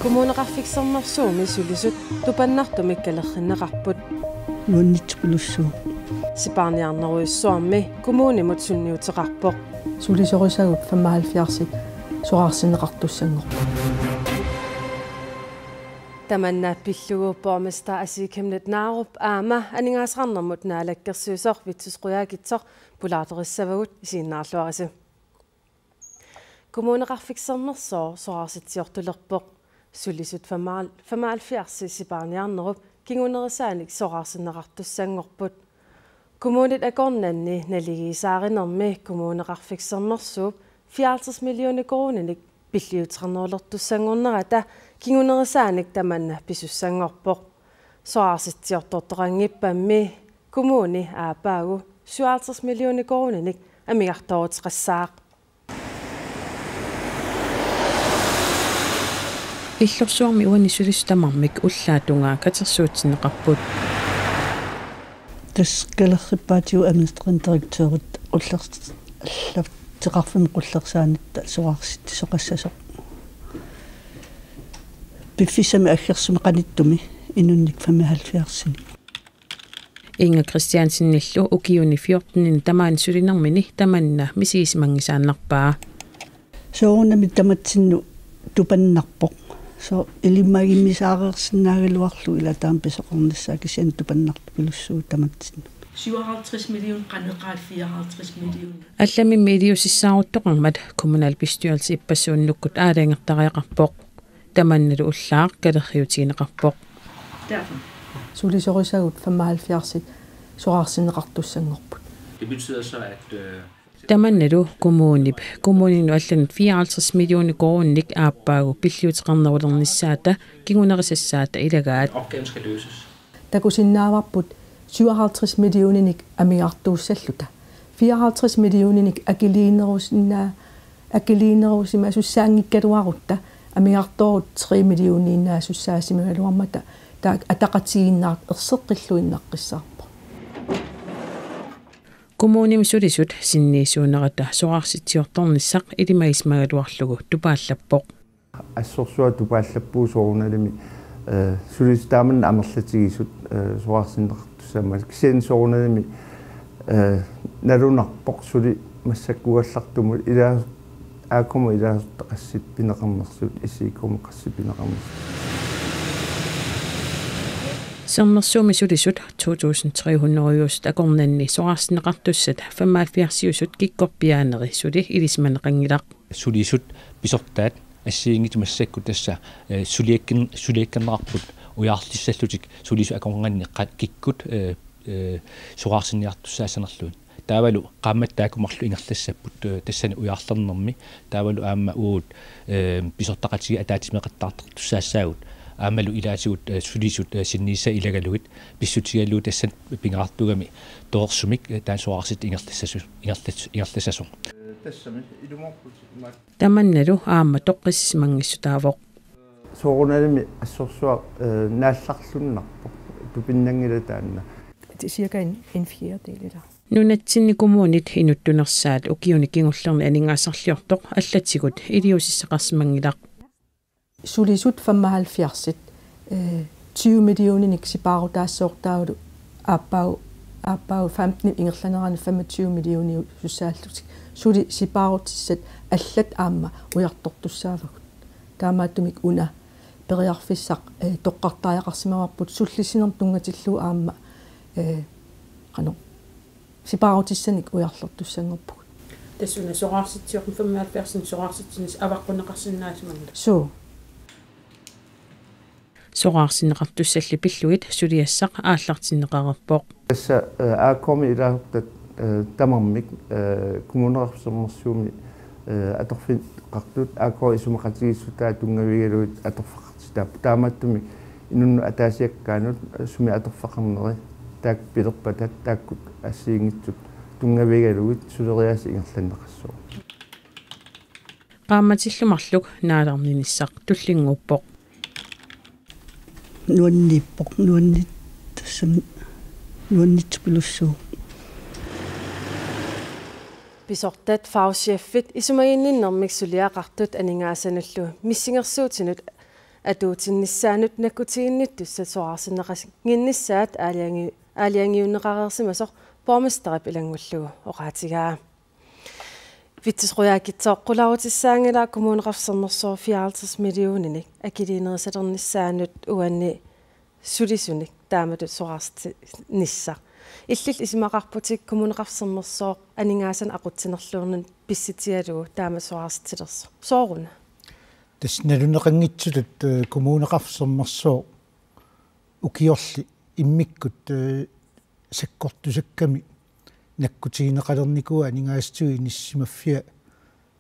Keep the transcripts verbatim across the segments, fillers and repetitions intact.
Kommuneqarfik Sermersuumi sulisut tupannartumik kalerrinneqarput. Nuannitsipilussuuvoq. Sipaarniarnerujussuarmi kommunimut sunniuteqarpoq. Sulisorisagut femoghalvfjerdsit soraarsinneqartussanngorput. Tamanna pillugu borgmester Asii Chemnitz Narup aamma aningaasaqarnermut naalakkersuisoq Vittus Qujaukitsoq pulaartorissavagut, isiginnaarluarisi. Kommuneqarfik Sermersooq soraarsitsiortulerpoq. Sulisut femoghalvfjerds sipaarniarnerup kingunerisaanik soraarsinneqartussanngorput. Kommunit akornanni naligiissaarinermi Kommuneqarfik Sermersuup fireoghalvtreds millioner koruuninik pilliuteqarnerulertussanngornerata kingunerisaanik tamanna pisussanngorpoq. Soraarsitsiortortoqanngippammi kommuni aappaagu syvoghalvtreds millioner koruuninik amigartooruteqassaaq. Illorsuarmi uani sulisut tamarmik ullaap tungaa katersuutsinneqarput. Tassa kalerrippaatigut administrerende direktørit qullersaateqarfimmi qullersaanitta soraarsitsoqassasoq. Piffissami aggersumi qanittumi inunnik femoghalvfjerdsinik. Inga Christiansenillu ukiuni fjortenini tamaani sulinermini tamanna misigisimanngisaannarpaa. Soorunami tamatsinnut tupannarpoq. Soorlu ilimaginngisaareersinnaagaluarlugu ila taama pisoqarnissaa, kisianni tupannartupilussuuvoq tamatsinnut. Syvoghalvtreds million qaneqaat fireoghalvtreds million. Allamimmi iliuusissaaruttoqarmat kommunalbestyrelsi ippassuunnukkut aalajangertariaqarpoq. Tamannalu ullaaq kalerriutigineqarpoq. Derfor. Sulisorisagut femoghalvfjerdsit soraarsinneqartussanngorput. Det betyder så, at, øh, Tamannalu kommunip, kommuninut allanut fireoghalvtreds millioner koruuninik aappaagu pilliuteqarnerulernissaata kingunerisassaata ilagaat. Opgaven skal løses. Takusinnaavarput syvoghalvtreds millioninik amigartuussalluta. Fireoghalvtreds millioninik akiliinerusinnaa-, akiliinerusimasussaanngikkaluarutta amigartoorutta tre millioniinnaasussaasimagaluarmata taakku ataqatigiinnerat erseqqilluinnaqqissaarpoq. Kommunimi sulisut sinniisuunerata soraarsitsiortornissaq ilimagisimagaluarlugu tupaallappoq. Assorsuaq tupaallappugut soorunalimi, eh, sulisut taamanna amerlatigisut, eh, soraarsinneqartussaammat. Kisianni soorunalimi, eh, nalunarpoq suli massakkuugallartumut ilaa-, A K-mut ilaasortat qassit pineqarnersut, S I K-mut qassit pineqarnersut. Sermersuumi sulisut to tusind tre hundrede akornanni soraarsinneqartussat femoghalvfjerdsiusut kikkorpiaaneri suli ilisimaneqanngilaq. Sulisut pisortaat assigiinngitsut massakkut tassa, eh, suliakkan-, suliakkanneqarput ujaarlissallutik sulisut akornanni qa-, kikkut, eh, eh, soraarsinniartussaassanerlugit. Taavalu qaammatit taakku marluk ingerlassapput, eh, tassani ujaarlernermi. Taavalu aamma uagut, eh, pisortaqatigiit ataatsimeeqattaartartussaassaagut. Aammalu ilaatigut, eh, sulisut, eh, sinniissaat ilagalugit pissutigalugu tassani pingaartugami torersumik, eh, taanna soraarsitsisoq ingerlassasu-, ingerlas-, ingerlassasoq. Tassami ilumoorputit imaat. Tamannalu aamma toqqissisimanngissutaavoq. Soorunalimi assorsuaq, eh, naallarluinnarpoq, tupinnanngilaq taanna. Cirka en, en fjerdedel, eller? Nunatsinni kommunit inuttunersaat ukiuni kingullerni aningaasarliortoq allatigut iliuusissaqarsimanngilaq. Sulisut femoghalvfjerdsit, eh, tyve millioninik sipaarutaassaaq taavalu aappaagu, aappaagu femten ingerlanerani femogtyve millioniusussaallutik. Suli sipaarutissat allat aamma ujartortussaavagut. Taamaattumik una periarfissaq, eh, toqqartariaqarsimavarput sullissinermut tunngatillugu aamma, eh, qanoq sipaarutissanik ujarlertussanngorpugut. Tassa una soraarsitsiorneq femoghalvfjerdsinik soraarsitsineq avaqqunneqarsinnaasimanngilaq. Suu. Soraarsinneqartussalli pillugit suliassaq aallartinneqareerpoq. Tassa, eh, A K-mi ilaasortat, eh, tamarmik, eh, Kommuneqarfik Sermersuumi, eh, atorfeqartut A K isumaqatigiissutaat tunngavigalugit atorfeqartitaapput. Taamaattumik inunnut ataasiakkaanut, eh, sumi atorfeqarneri taakku pilerpata taakkut assigiinngitsut tunngavigalugit suleriaaseq ingerlanneqassaaq. Qaammatillu marluk naalarninissaq tullinnguuppoq. Nuanniippoq, nuanni-, tassami nuannitsipilussuuvoq. Pisortat fagchefit isumaginninnermik suliaqartut aningaasanullu missingersuutinut atuutinnissaannut nakkutiginnittussat soraarsinneqannginnissaat aalajangi-, aalajangiunneqareersimasoq borgmesterip ilanngullugu oqaatigaa. Vittus Qujaukitsoq, qularutissaanngilaq Kommuneqarfik Sermersooq fireoghalvtreds millioninik akiliinerisalernissaanut uani sulisunik taamatut soraarsitinissaq. Illit isumaqarputit Kommuneqarfik Sermersooq aningaasanik aqutsinerluunniit pissutigalugu taamatut soraarsitsilersoq. Sooruna? Tassa naluneqanngitsutut, eh, Kommuneqarfik Sermersooq ukiorli immikkut, eh, sakkortusakkami nakkutigineqalernikuuaa aningaasatigut inissisimaffia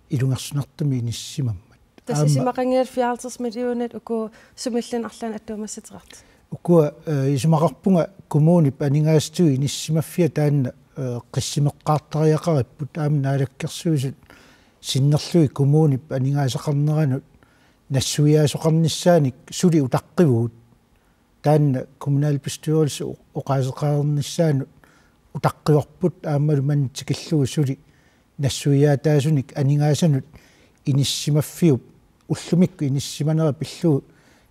ilungersunartumik inissisimammat. Tassa aamma isumaqanngilaq fireoghalvtreds millionit uku sumilluunniit arlaannik attuumassuteqartut. Ukua, eh, isumaqarpunga kommunip aningaasatigut inissisimaffia taanna, eh, qissimeqqaartariaqaripput aamma Naalakkersuisut sinnerlugit kommunip aningaasaqarneranut nassuiaasoqarnissaanik suli utaqqivugut. Taanna kommunalbestyrelse o-, oqaaseqarnissaanut utaqqivarput aammalu manna tikillugu suli nassuiaataasunik aningaasanut inissisimaffiup ullumikkut inissisimanera pillugu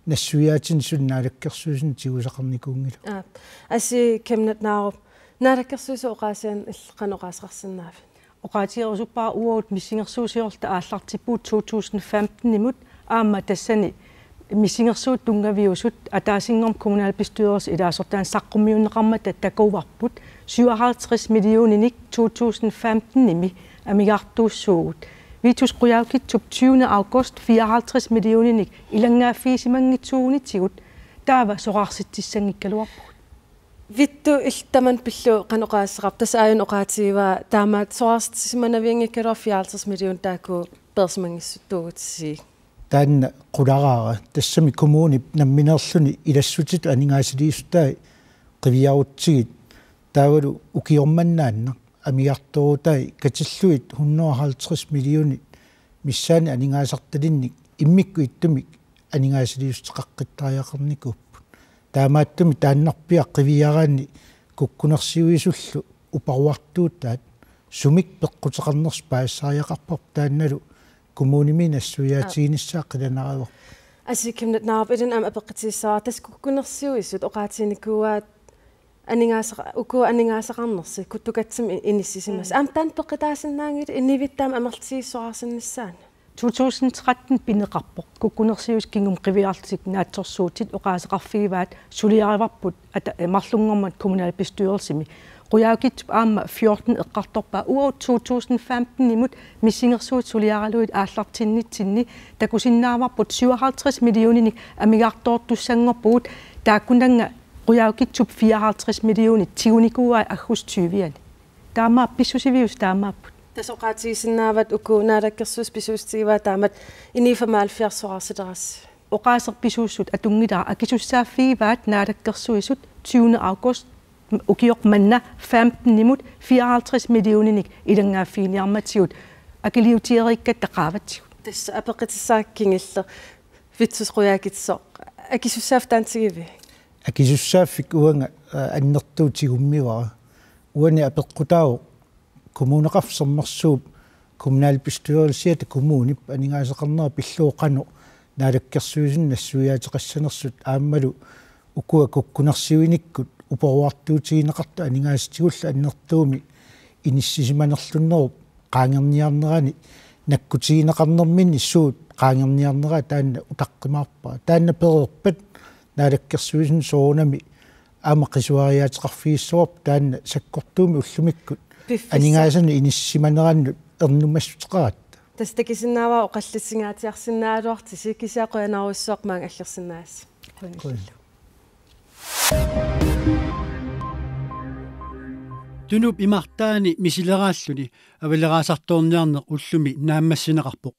nassuiaatinik suli Naalakkersuisuni tigusaqarnikuunngilaq. Aap. Asi Kemnat Naarup, Naalakkersuisut oqaasianik illit qanoq oqaaseqarsinnaavit? Oqaatigerusuppara uagut missingersuusiorluta aallartippugut to tusind femten-imut aamma tassani missingersuutit tunngaviusut ataasinngormat kommunalbestyrelsip ilaasortaanut saqqummiunneqarmata takuvarput syvoghalvtreds millioninik to tusind femten-imi amigartuussuugut. Vittus Qujaukitsup tyvende august fireoghalvtreds millioninik ilanngaaffigisimanngitsuunitigut taava soraarsitsissanngikkaluarpugut. Vittus, illit tamanna pillugu qanoq oqaaseqarpit? Tassa aajuna oqaatigivaa taamaattoq soraarsitsisimannavianngikkaluarpoq fireoghalvtreds million taakku peersimanngitsutut tuugutissigik. Taanna qularaara, tassami kommunip nammineerluni ilassutitut aningaasaliissutai qiviarutsigit taavalu ukioq manna naak amigartoorutai katillugit hundrede og halvtreds millionit missaanni aningaasartalinnik immikkut ittumik aningaasaliissuteqaqqittariaqarnikuupput. Taamaattumik taannarpiaq qiviaraanni kukkunersiuisullu uparuartuutaat sumik peqquteqarnersut paasisariaqarparput, taannalu kommunimi nassuiaatiginissaa qilanaarivarput. Asi Kemnat Naarup, ilinnut aamma apeqqutigissavara, tassa kukkunersiuisut oqaatiginikuuaat aningaasaqa-, uku aningaasaqarnersut kuttukatsimik inissisimasut. Mm. Aamma taanna peqataasinnaanngilaq, inivittaam amerlatigisut soraarsinnissaannut? To tusind tretten pineqarpoq kukkunersiuisut kingumut qiviarlutik naatsorsuutit oqaaseqarfigivaat suliarivarput ata-, eh, marlunngormat kommunalbestyrelsimi. Qujaukitsup aamma fjorten eqqartorpaa, uagut to tusind femten-imut missingersuutit suliaralugit aallartinnitsinni takusinnaavarput syvoghalvtreds millioninik amigartoortussanngorpugut, taakkunannga Qujaukitsup fireoghalvtreds millionit tigunikuuai aggustip tyve-ani. Taamaappoq, pissusiviusut taamaapput. Tassa oqaatigisinnaavat uku Naalakkersuisut pisuussutigivaat taamatut iniit femoghalvfjerds soraarsilerassi. Oqaaseq pisuussut atunngilara, akisussaaffigivaat Naalakkersuisut tyvende august ukioq manna femten-imut fireoghalvtreds millioninik ilanngaaffiginiarmatigut akiliutigereerikkatta qaavatigut. Tassa apeqqutissaq kingulleq. Vittus Qujaukitsoq, akisussaaffik taanna tigivii? Akisussaaffik uanga, aa, annertuumik tigummivara. Uani apeqqutaavoq Kommuneqarfik Sermersuup kommunalbestyrelsiata kommunip aningaasaqarnera pillugu qanoq Naalakkersuisuni nassuiaateqassanersut aammalu ukua kukkunersiuinikkut uparuartuutigineqartut aningaasatigullu annertuumik inissisimanerlunnerup qaangerniarnerani nakkutigineqarnerminni suut qaangerniarneraa taanna utaqqimaarpara. Taanna pereerpat Naalakkersuisuni soorunami aamma qisuariaateqarfigissavarput taanna sakkortuumik ullumikkut piffissaq aningaasanut inissisimanerannut ernumassuteqaratta. Tassa takusinnaavara oqallisingaatsiarsinnaagaluartusi, kisianni qujanarujussuaq maanga aggersinnaagassi. Qujan. Tunup imartaani misileraalluni avaleraasartoorniarneq ullumi naammassineqarpoq.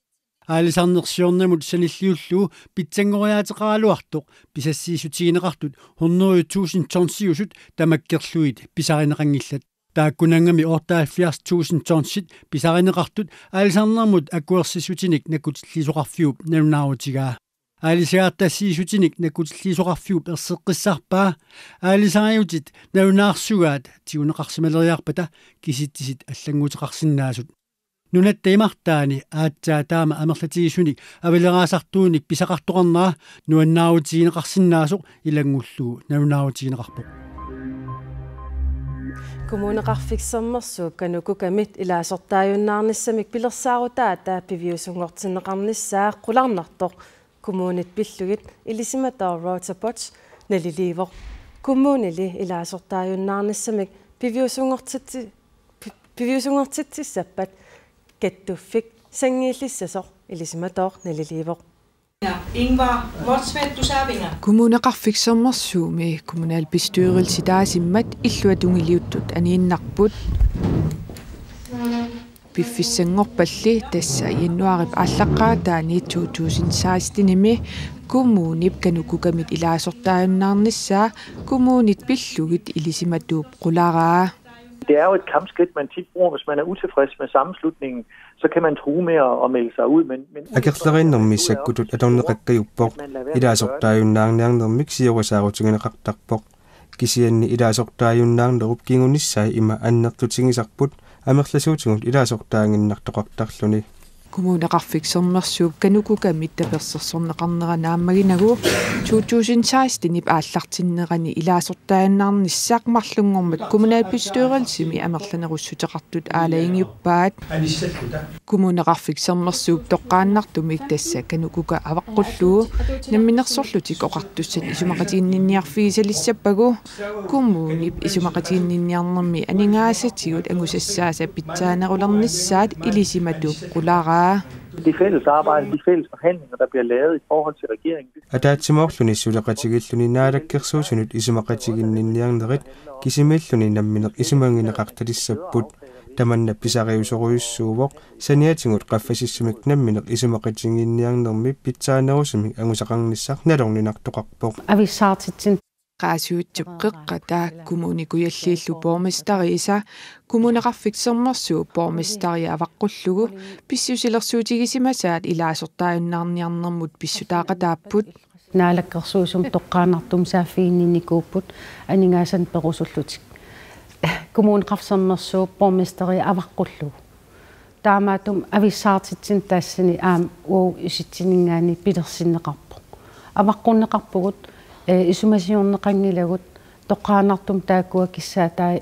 Aalisarneq siornamut sanilliullugu pitsanngoriaateqaraluartoq pisassiissutigineqartut hundrede tusind tonsiusut tamakkerlugit pisarineqanngillat. Taakkunannga otteoghalvfjerds tusind tonsit pisarineqartut aalisarnermut akuersissutinik nakutilliisoqarfiup nalunaarutigaa. Aalisagaartassiissutinik nakutilliisoqarfiup erseqqissarpaa aalisariutit nalunaarsugaat tiguneqarsimaleriarpata kisitsisit allannguuteqarsinnaasut. Nunatta imartaani aatsaat taama amerlatigisunik avaleraasartuunik pisaqartoqarnera nuannaarutigineqarsinnaasoq ilanngullugu nalunaarutigineqarpoq. Kommuneqarfik Sermersuup KANUKOKA-mit ilaasortaajunnaarnissamik pilersaarutaata piviusunngortinneqarnissaa qularnartoq kommunit pillugit ilisimatoq Rosa Potts naliliivoq. Kommunili ilaasortaajunnaarnissamik piviusunngortitsi-, pi-, piviusunngortitsissappat kattuffik sanngiillissasoq ilisimatoq naliliivoq. Ingvar Motzfeldt, du sagde vinger. Kommuneqarfik Sermersuumi kommunalbestyrelsi taasimmat illuatungiliuttut aniinnarput. Piffissanngorpalli tassa januaarip aallaqqaataani to tusind sekstenimi kommunip KANUKOKA-mit ilaasortaajunnaarnissaa kommunit pillugit ilisimatuup qularaa. Det er jo et kampskridt, man tit bruger, hvis man er utilfreds med sammenslutningen, så kan man true med at, at melde sig ud. Men, men Akerleriinnermi sakkutut atorneqakkajuppoq. Ilaasortaajunnaarniarnermik siorasaarutigineqartarpoq. Kisianni ilaasortaajunnaarnerup kingunissai ima annertutigisarput amerlasuutigut ilaasortaaginnartoqartarluni. Kommuneqarfik Sermersuup KANUKOKA-mit tapersersorneqarnera naammaginagu to tusind sekstenip aallartinnerani ilaasortaajunnaarnissaq marlunngormat kommunalbestyrelsimi amerlanerussuteqartut aalajangiuppaat. Kommuneqarfik Sermersuup toqqaannartumik tassa KANUKOKA avaqqullugu Namminersorlutik Oqartussat isumaqatiginninniarfigisalissappagu kommunip isumaqatiginninniarnermi aningaasatigut angusassaasa pitsaanerulernissaat ilisimatuup qularaa. Det fælles arbejde, de fælles forhandlinger, der bliver lavet i forhold til regeringens Ataatsimoorluni suleqatigiilluni Naalakkersuisunut isumaqatiginninniarnerit kisimiilluni nammineq isumagineqartalissapput. Tamanna pisariusorujussuuvoq, saniatigut qaffasissumik nammineq isumaqatiginninniarnermi pitsaanerusumik angusaqarnissaq nalorninartoqarpoq. Avissaartitsin. Qaasuitsup Qeqqata Kommune Kujalliillu borgmesteriisa Kommuneqarfik Sermersuup borgmesteria avaqqullugu pissusilersuutigisimasaat ilaasortaajunnaarniarnermut pissutaaqataapput. Naalakkersuisumut toqqaannartumik saaffiginninnikuupput aningaasanik perusullutik. Kommuneqarfik Sermersuup borgmesteria avaqqullugu. Taamaattumik avissaartitsineq tassani aamma uagut isitsininngaanniit pilersinneqarpoq. Avaqqunneqarpugut, eh, isumasiorneqanngilagut, toqqaannartumik taakkua kissaatai,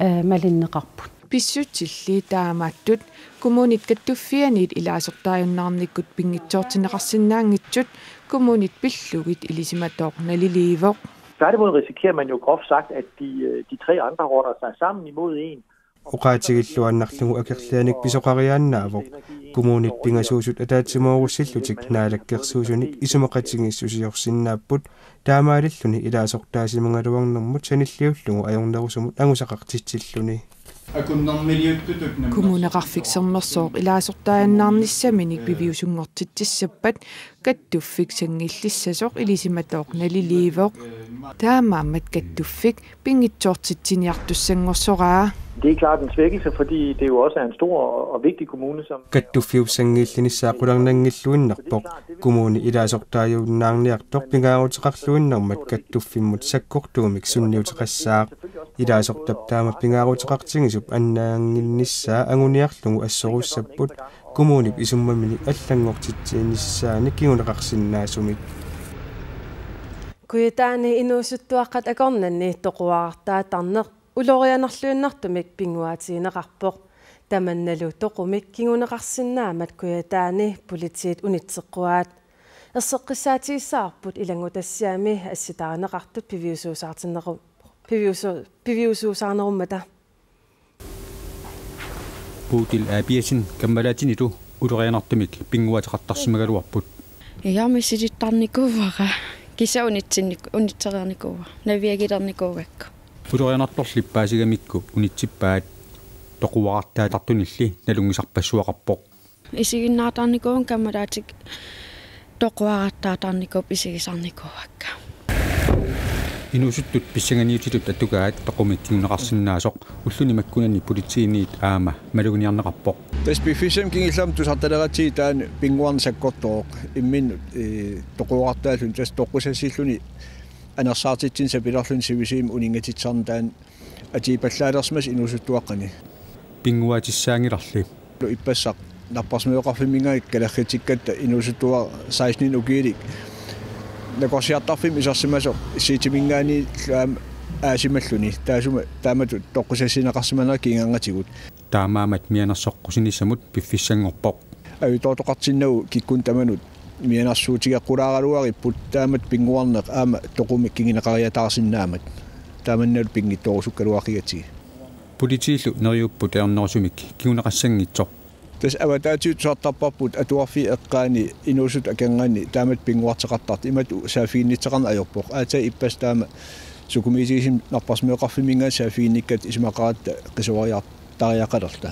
eh, malinneqarput. Pissutsilli taamaattut kommunit kattuffianniit ilaasortaajunnaarnikkut pinngitsoortinneqarsinnaanngitsut kommunit pillugit ilisimatoq naliliivoq. Tværtimod risikerer man jo groft sagt, at de, øh, de tre andre rotter sig sammen imod en. Oqaatigilluinnarlugu akerlianik pisoqariaannaavoq. Kommunit pingasuusut ataatsimoorussillutik Naalakkersuisunit isumaqatigiissusiorsinnaapput, taamaalilluni ilaasortaasimagaluarnermut sanilliullugu ajornerusumut angusaqartitsilluni. Kommuneqarfik Sermersooq ilaasortaajunnaarnissaminik piviusunngortitsissappat kattuffik sanngiillissasoq ilisimatoq naliliivoq. Taamaammat kattuffik pinngitsoortitsiniartussanngorsoraa. Det er klart en svækkelse, fordi det jo også er en stor og, og vigtig kommune, som Kattuffiup sanngiillinissaa qularnanngilluinnarpoq. Kommuni ilaasortaajunnaarniartoq pingaaruteqarluinnarmat kattuffimmut sakkortuumik sunniuteqassaaq. Ilaasortap taama pingaaruteqartigisup annaannginnissaa anguniarlugu assorussapput, kommunip isummamini allanngortitsinissaanik kinguneqarsinnaasumik. Kujataani inuusuttuaqqat akornanni toquarartaatarneq ulorianarluinnartumik pinnguaatigineqarpoq. Tamannalu toqumik kinguneqarsinnaammat Kujataani politiit unitseqquaat. Erseqqissaatigissavarput ilanngutassiami assitaarineqartut piviusuusaartinneru-, piviusu-, piviusuusaarnerummata. Bodil Abiasen kammalaatinilu ulorianartumik pinnguaateqartarsimagaluarput. Iga misilittaarinikuuara, kisianni unitsinnik-, unitsereernikuuara, naviagilernikuugakku. Ulorianartorli paasigamikku unitsippaat, toquarartaatartunilli nalunngisarpassuaqarpoq. Isiginnaartarnikuuvunga kammalaatikka toquarartaatarnikuupput isigisarnikuuakka. Inuusuttut pissanganiutitut atugaat toqumik kinguneqarsinnaasoq ulluni makkunani politiinit aamma maluginiarneqarpoq. Tassa piffissami kingullermi tusartaleratsigit taanna pinnguarneq sakkortooq imminnut, ee, toquarartaalluni tassa toqqusassilluni anersaartitsineq sapilerluni sivisuumik uninngatitsisarneq taanna atuipallaalersimasoq inuusuttuaqqani. Pinnguaatissaanngilarli. Ippassaq napparsimmaveqarfimminngaanniit kalerritsikkatta inuusuttuaq seksten ukiulik nakorsiartarfimmik isersimasoq siitiminngaanniit aamma aasimalluni taasuma taamatut toqqisassineqarsimanerat kingornatigut. Taamaammat mianersoqqusinissamut piffissanngorpoq. Ajutoortoqartinnagu kikkunnut tamanut mianersuutigeqqulaaraluaripput taamatut pinnguarneq aamma toqumik kinguneqariataarsinnaammat. Taamannalu pinngitsoorusukkaluaqigatsigit. Politiillu neriupput ajornerusumik kinguneqassanngitsoq. Tassa avataatigut tusartarparput atuarfiit eqqaanni inuusuttut akornanni taamatut pinnguarteqartartut imatut saaffiginnittoqarneq ajorpoq. Aatsaat ippassaq taama sukumiitigisumik napparsimmaveqarfimminngaanniit saaffiginnikkatta isumaqaratta qisuariartariaqalerluta.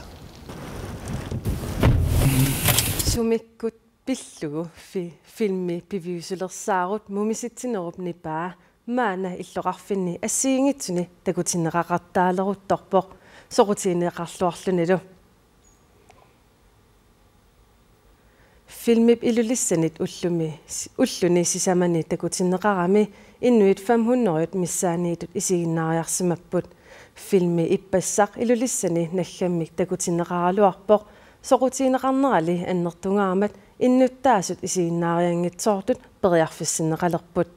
Sumikkut pillugu fi-, filmi piviusulersaarut mumisitsinerup nipaa maanna illoqarfinni assigiinngitsuni takutinneqaqattaaleruttorpoq soqutigineqarluarlunilu. Filmip Ilulissanit ullumi, ulluni sisamani takutinneqarami inuit fem hundrede missaanniittut isiginnaariarsimapput. Filmi ippassaq Ilulissani naggammik takutinneqaraluarpoq soqutigineqarnerali annertungaarmat innuttaasut isiginnaarianngitsoortut periarfissinneqalerput.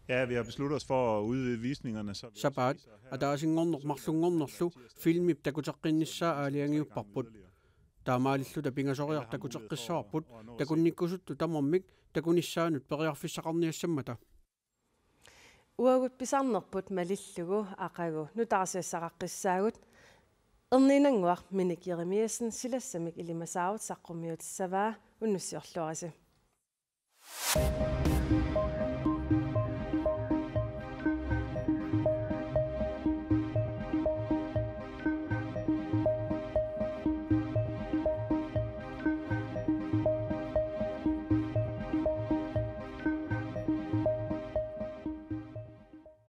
Ja, vi har besluttet os for at udvide visningerne, så vi også Sapaat, viser her ataasinngorneq marlunngornerlu filmip takuteqqinnissaa aalajangiupparput. Taamaalilluta pingasoriartut takuteqqissavarput takunnikkusuttut tamarmik takunissaannut periarfissaqarniassammata. Uagut pisarnerput malillugu aqagu nutaarsiassaqaqqissaagut. Erniinnannguaq Minik Jeremiassen silassamik ilimasaarut saqqummiutissavaa, unnussiorluarisi.